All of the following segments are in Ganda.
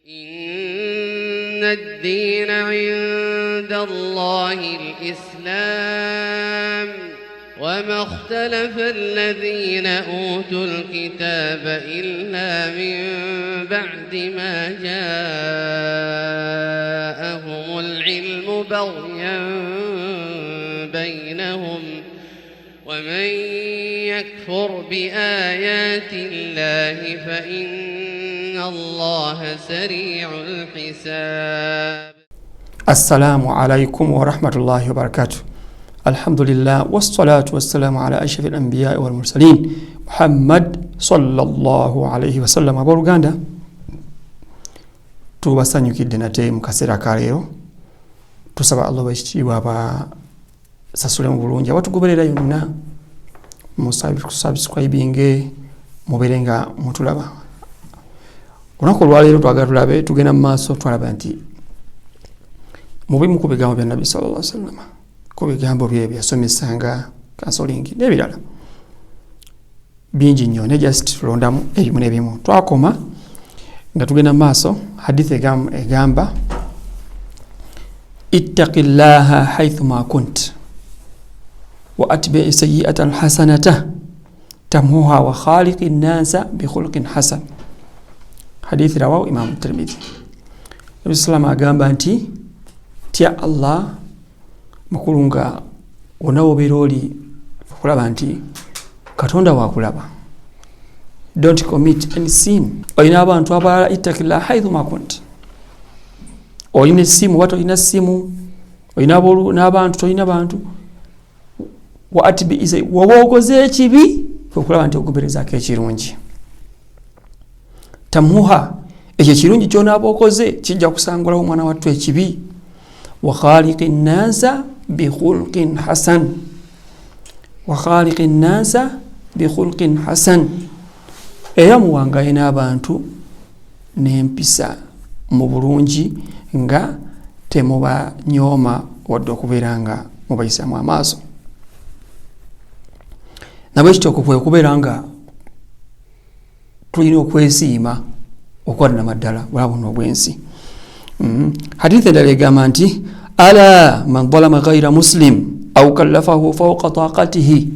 إن الدين عند الله الإسلام وما اختلف الذين أوتوا الكتاب إلا من بعد ما جاءهم العلم بغيا بينهم ومن يكفر بآيات الله فإن الله سريع الحساب. السلام عليكم ورحمة الله وبركاته. الحمد لله والصلاة والسلام على أشرف الأنبياء والمرسلين محمد صلى الله عليه وسلم. Abooluganda, tubasanyukidde nate mu kaseera ka leero. Tusaba Allah wekitiibwa abasasulemu bulungi abatugoberera yonna. Musubscribinge, mubeere nga mutulaba. Olunaku olwaleero twagala tulabe, tugenda mu maaso, twalaba nti mubimu ku bigambo bya Nabbi sallallahu sallama, ku bigambo bye byasomesanga, counseling n'ebirala bingi nnyo, ne just tulondamu ebimu n'ebimu. Twakoma nga tugenda mu maaso, hadith egamba ittaqi llaha haithuma kunt wa atbii sayiata alhasanata tamhuha wa khaliqi nnasa bikhulqin hasan. Hadithi rawahu Imamu Tirmidhi. Nabi salama agamba nti tya Allah mukulu nga wonna wobeera oli, okulaba nti Katonda wakulaba. Don't commit any sin. Olina abantu abalala, ittaqillah haithuma kunt. Olina essimu oba tolina ssimu, olina n'abantu, tolina bantu, wa atbi, woba okoze ekibi, okulaba nti ogoberezaako ekirungi, tamuha, ekyo ekirungi kyonaaba okoze kijja kusangulawo, omwana wattu, ekibi. Wa khaliqi nnasa bikhulqin hasan, wa khaliqi nnasa bikhulqin hasan. Era muwangaye n'abantu n'empisa mu bulungi, nga temubanyooma wadde okubeera nga mubayisamu amaaso. Nabwekityo kwe kubeera nga tulina okwesiima okwanamaddala bula buno obwensi. Hadithi endala egamba nti ala man zalama ghaira muslim au kallafahu fauka taqatihi,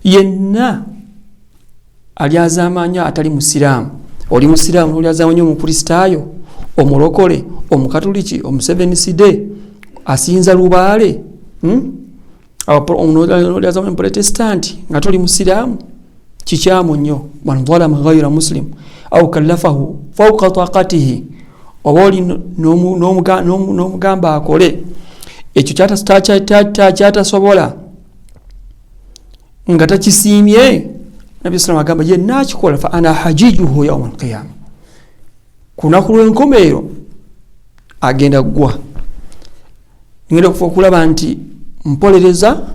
yenna alyazaamanya atali musiraamu. Oli musiraamu nolyazaamanya omukristaayo, omulokole, omukatuliki, omuseveniside asinza lubaale, Nolyazaamanya omuprotestanti nga toli musiraamu, kikyamu nnyo. Man zalama ghaira muslim au kallafahu fauka taqatihi, oba oli n'omugamba akole ekyo kyatasobola nga takisiimye, Nabbi salam agamba yenna akikola, fa ana hajijuhu yauma alqiyama, ku lunaku lw'enkomeero agenda ggwa ngenda okufa okulaba nti mpolereza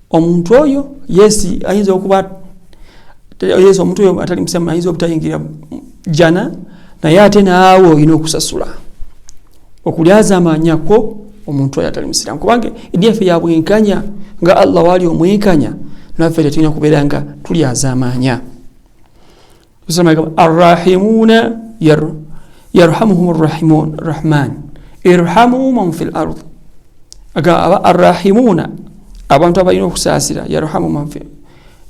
omuntu oyo. Yesi ayinza okuba, yes, omuntu oyo atali musiramu ayinza obutayingira jana, naye ate naawe olina okusasula okulyazaamanyako omuntu oyo atali musiramu, kubanga eddiini yaffe yabwenkanya. Nga Allah waali omwenkanya, naffe tetulina kubeera nga tulyazaamanya. Arrahimuna yarhamuhum rrahimun rahman irhamu man fi lard. Arrahimuna, abantu abalina okusaasira,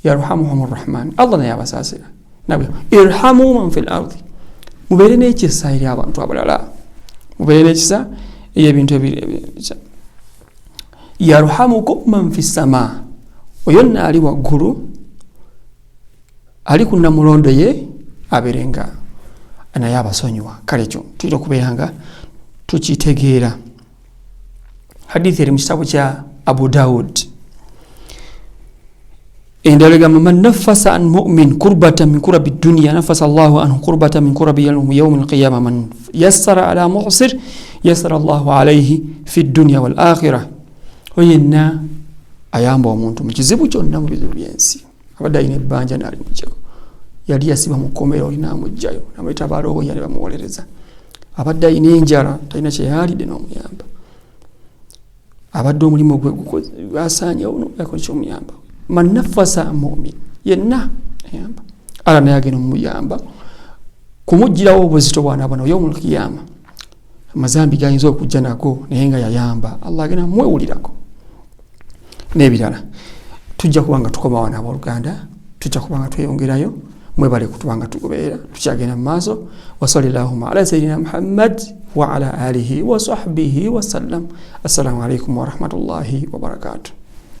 yarhamuhum rrahman, Allah naye abasaasira. Irhamu man fi lard, mubeere n'ekisa eri abantu abalala, mubeere n'ekisa eri ebintu. Yarhamukum man fi sama, oyo nno ali waggulu, ali ku namulondo ye, abeere nga naye abasonyiwa. Kale ekyo tulina okubeera nga tukitegeera. Hadithi eri mu kitabo kya Abu Daud. Endala egamba man nafasa an mumin kurbata min kurabi dunia nafasa Llahu anhu kurbata min kurabi yaumi lqiyama, man yassara ala musir yassara Llahu alaihi fi dunia wal akhira. Oyo yenna ayamba omuntu mu kizibu kyonna mu bizibu byensi, abadde alina ebbanja naali mujjako, yali yasiba mu kkomera, olina amugjayo namuyita balooya ne bamuwolereza, abadde alina enjala talina kyeyalidde n'omuyamba, abadde omulimu gwe gwasanyewo yakola kyomuyamba, man nafasa mumin, yenna ayamba, ala naye agenda omuyamba. Kumuggyirawo obuzito bwanaabona yaumu lkiyama, amazambi gayinza okujja nago, naye nga yayamba, Allah agenda mwewulirako n'ebirala. Tujja kuba nga tukoma wano, abooluganda, tujja kuba nga tweyongerayo. Mwebale kutuba nga tugoberera, tukyagenda mu maaso. Wasali llahuma ala sayidina Muhammad wa ala alihi wa sahbihi wasallam. Assalamu alaikum warahmatullahi wabarakatuh.